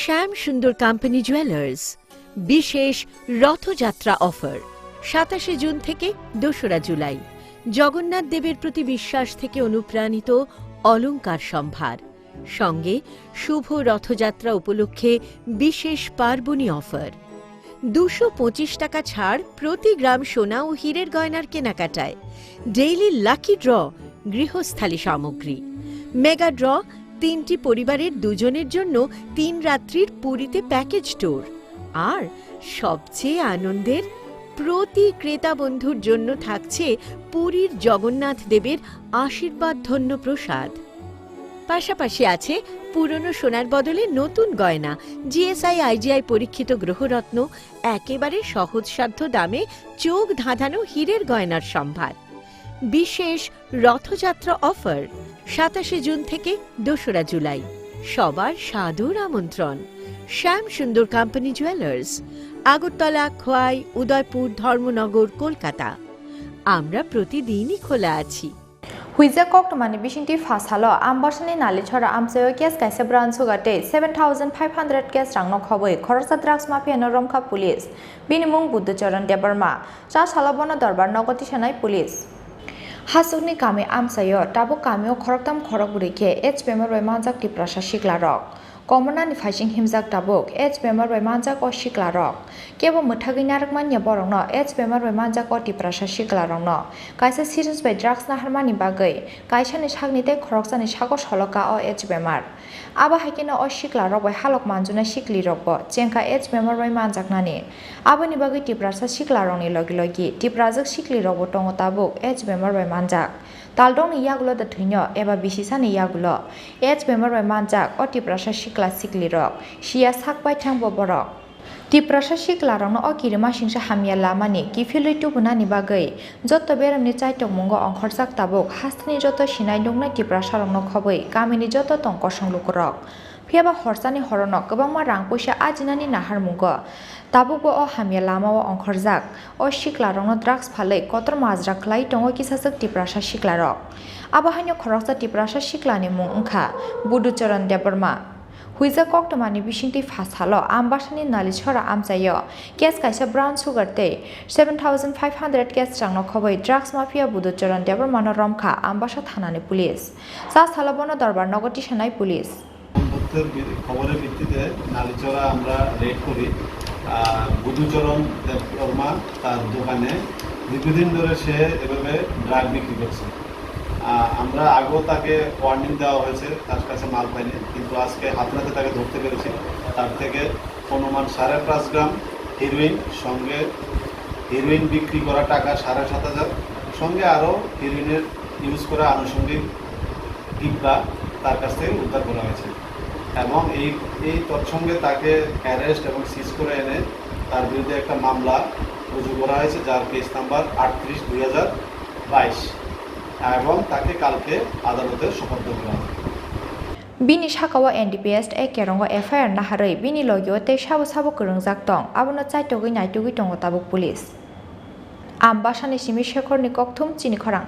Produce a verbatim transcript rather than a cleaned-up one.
শ্যাম সুন্দর company jewellers, বিশেষ রথযাত্রা অফার, সাতাশে জুন থেকে দোসরা জুলাই। জগন্নাথ দেবের প্রতি বিশ্বাস থেকে অনুপ্রাণিত অলংকার সম্ভার, সঙ্গে শুভ রথযাত্রা উপলক্ষে বিশেষ পার্বণী অফার। দুশো পঁচিশ টাকা ছাড় প্রতি গ্রাম সোনা ও হীরের গয়নার কেনাকাটায়। ডেইলি লাকি ড্র, গৃহস্থালী সামগ্রী। মেগা ড্র, তিনটি পরিবারের দুজনের জন্য তিন রাত্রির পুরীতে প্যাকেজ ট্যুর। আর সবচেয়ে আনন্দের, প্রতি ক্রেতা বন্ধুর জন্য থাকছে পুরীর জগন্নাথ দেবের আশীর্বাদ ধন্য প্রসাদ। পাশাপাশি আছে পুরনো সোনার বদলে নতুন গয়না, জিএসআই আইজিআই পরীক্ষিত গ্রহরত্ন, একেবারে সহজসাধ্য দামে চোখ ধাঁধানো হীরের গয়নার সম্ভার। বিশেষ রথযাত্রা অফার, সাতাশে জুন থেকে দোসরা জুলাই। সবার সাদর আমন্ত্রণ। শ্যাম সুন্দর কোম্পানি জুয়েলার্স, আগরতলা, খোয়াই, উদয়পুর, ধর্মনগর, কলকাতা। আমরা প্রতিদিনই খোলা আছি। Huijak koktwmani bisingtwi pha salo Ambasani Nalichora amchaio case kaisa brown sugar tei seven thousand five hundred cash rangno khobwi khoroksa drugs mafia no romkha police. Bini mung Buddhucharan Debbarma. Cha salo bono dorbar nogo tisanai police. Hasukni kami amchaio tabuk kamio khoroktham khorokbrwi khe H P M R bai manjak Tiprasa siklarok. Komonani phaising himjak tabuk H P M R bai manjak o siklarok. Kebo mwthagwi narwkmanya borokno H P M R bai manjak o Tiprasa siklarokno. Kaisa syringe bai drugs naharmani bagwi kaisani sakni tei khoroksani sago solo ka o H P M R. Abo hai kheno o siklarok bai halok manjuna siklirokbo chengkha H P M R bai manjaknani. Aboni bagwi Tiprasa siklarokni logi logi Tiprajwk siklirokbo tongo tabuk H P M R bai manjak. Taldrongni yagulo da thwino eba bisisani yagulo H P M R bai manjak o Tiprasa sikla siklirok siya sak paithangbo borok. Tiprasa siklarokno o kirimasingsa hamya lamani kiphilwi tubunani bagwi joto beramni chaitokmungo ongkhorjak tabuk hasteni joto sinai nuknai Tiprasarokno khobwi kamini joto tong kosong lukurok. Phiyaba horsani horono kwbangma rang puisa ajinani naharmungo tabukbo o hamya lamao ongkhorjak o siklarokno drugs phalwi kotor majra khlai tongo kisaswk Tiprasa siklarok. Abo haino khoroksa Tiprasa siklani mung wngkha Buducharan Debbarma. Huijak koktwmani bisingtwi pha salo Ambasani Nalichora amchaio case kaisa brown sugar tei seven thousand five hundred cash rangno khobwi drugs mafia Buducharan Debbarmano romkha Ambasa thanani police. Cha salo bono dorbar nogo tisanai police. তথ্যের বি-, খবরের ভিত্তিতে নালিচরা আমরা রেড করি। আহ, বুধুচরণ দেববর্মা তার দোকানে দীর্ঘদিন ধরে সে এভাবে ড্রাগ বিক্রি করছে। আহ, আমরা আগেও তাকে ওয়ার্নিং দেওয়া হয়েছে, তার কাছে মাল পাইনি, কিন্তু আজকে হাতে নাতে তাকে ধরতে পেরেছি। তার থেকে অনুমান সাড়ে পাঁচ গ্রাম হিরোইন, সঙ্গে হিরোইন বিক্রি করা টাকা সাড়ে সাত হাজার, সঙ্গে আরও হিরোইনের ইউজ করা আনুষঙ্গিক টিপরা তার কাছ থেকে উদ্ধার করা হয়েছে এবং এই, এই তৎসঙ্গে তাকে অ্যারেস্ট এবং সিজ করে এনে তার বিরুদ্ধে একটা মামলা রুজু করা হয়েছে, যার কেস নাম্বার আটত্রিশ দুই হাজার বাইশ, এবং তাকে কালকে আদালতে সোপর্দ করা হবে। Bini sakao N D P S A kerongo F I R naharwi bini logio tei sabo sabo kwrwngjak tong, abono chaitogwi naitugwi tongo tabuk police. Ambasani simi Shekhorni kokthum chini khorang.